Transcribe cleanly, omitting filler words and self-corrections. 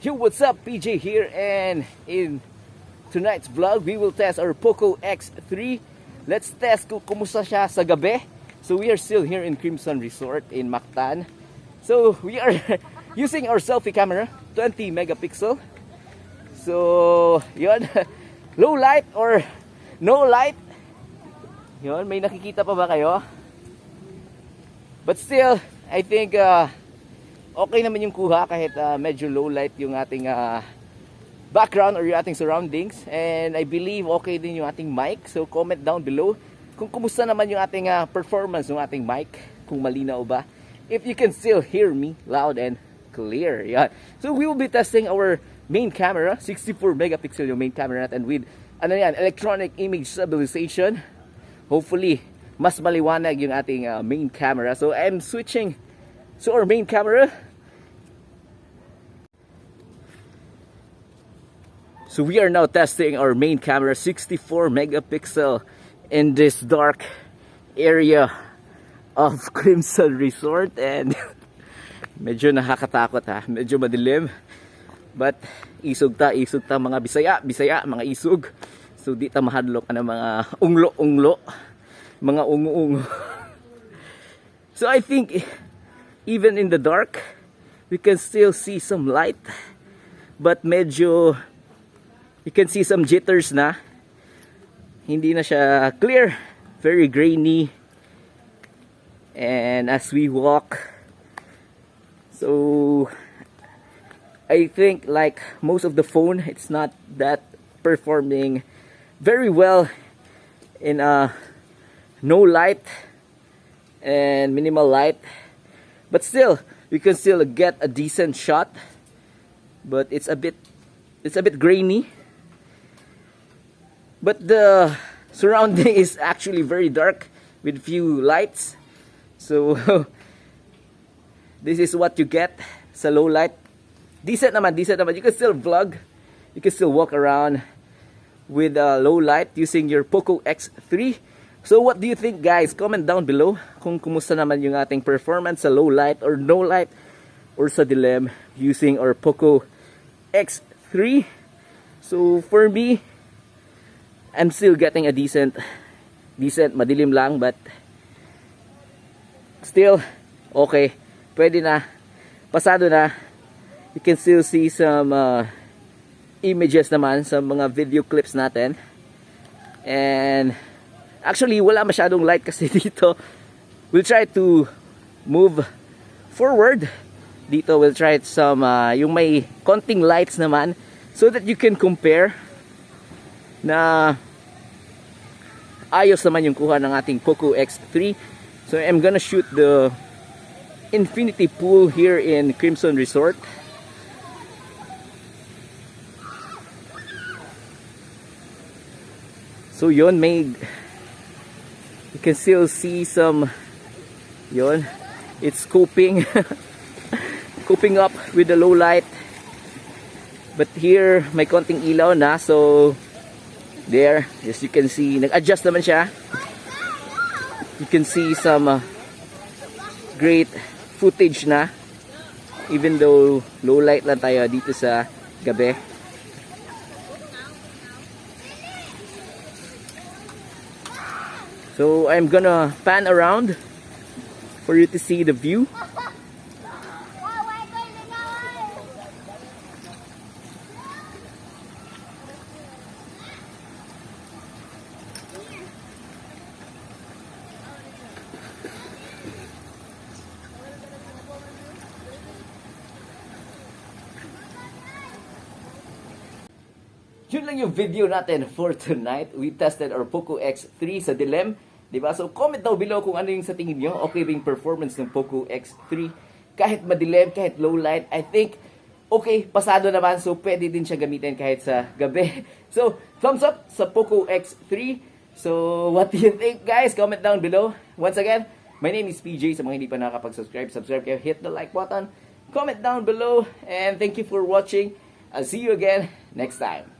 Yo, what's up? PJ here, and in tonight's vlog, we will test our POCO X3. Let's test kung kumusta siya sa gabi. So we are still here in Crimson Resort in Mactan. So we are using our selfie camera, 20 megapixel. So yun, low light or no light. Yun, may nakikita pa ba kayo? But still, I think okay naman yung kuha kahit medyo low light yung ating background or yung ating surroundings. And I believe okay din yung ating mic. So comment down below kung kumusta naman yung ating performance ng ating mic, kung malinaw ba. If you can still hear me loud and clear. Yan. So we will be testing our main camera, 64 megapixel yung main camera natin with ano yan, electronic image stabilization. Hopefully mas maliwanag yung ating main camera. So I'm switching to our main camera. So we are now testing our main camera, 64 megapixel in this dark area of Crimson Resort. And medyo nakakatakot ha, medyo madilim. But isog ta mga Bisaya, mga isog. So di ta mahadlok ng mga unglo, mga ungo-ungo. So I think even in the dark, we can still see some light. But medyo, you can see some jitters na. Hindi na siya clear. Very grainy. And as we walk, so I think like most of the phone, it's not that performing very well in no light and minimal light. But still, we can still get a decent shot. But it's a bit grainy. But the surrounding is actually very dark with few lights. So this is what you get sa low light. Decent naman. You can still vlog. You can still walk around with low light using your POCO X3. So what do you think, guys? Comment down below kung kumusta naman yung ating performance sa low light or no light or sa dilim using our POCO X3. So for me, I'm still getting a decent, madilim lang, but still okay. Pwede na, pasado na. You can still see some images naman sa mga video clips natin. And actually wala masyadong light kasi dito. We'll try to move forward. Dito we'll try some yung may konting lights naman so that you can compare na ayos naman yung kuha ng ating POCO X3. So I'm gonna shoot the infinity pool here in Crimson Resort. So yon, you can still see some, yon, it's coping coping up with the low light. But here may konting ilaw na, so there, as you can see, nag-adjust naman siya. You can see some great footage na, even though low light lang tayo dito sa gabi. So I'm gonna pan around for you to see the view. Yun lang yung video natin for tonight. We tested our POCO X3 sa dilim, diba? So comment down below kung ano yung sa tingin nyo. Okay ba yung performance ng POCO X3? Kahit madilim, kahit low light, I think okay, pasado naman. So pwede din siya gamitin kahit sa gabi. So thumbs up sa POCO X3. So what do you think, guys? Comment down below. Once again, my name is Peejay. Sa mga hindi pa nakakapag-subscribe, subscribe kayo, hit the like button, comment down below, and thank you for watching. I'll see you again next time.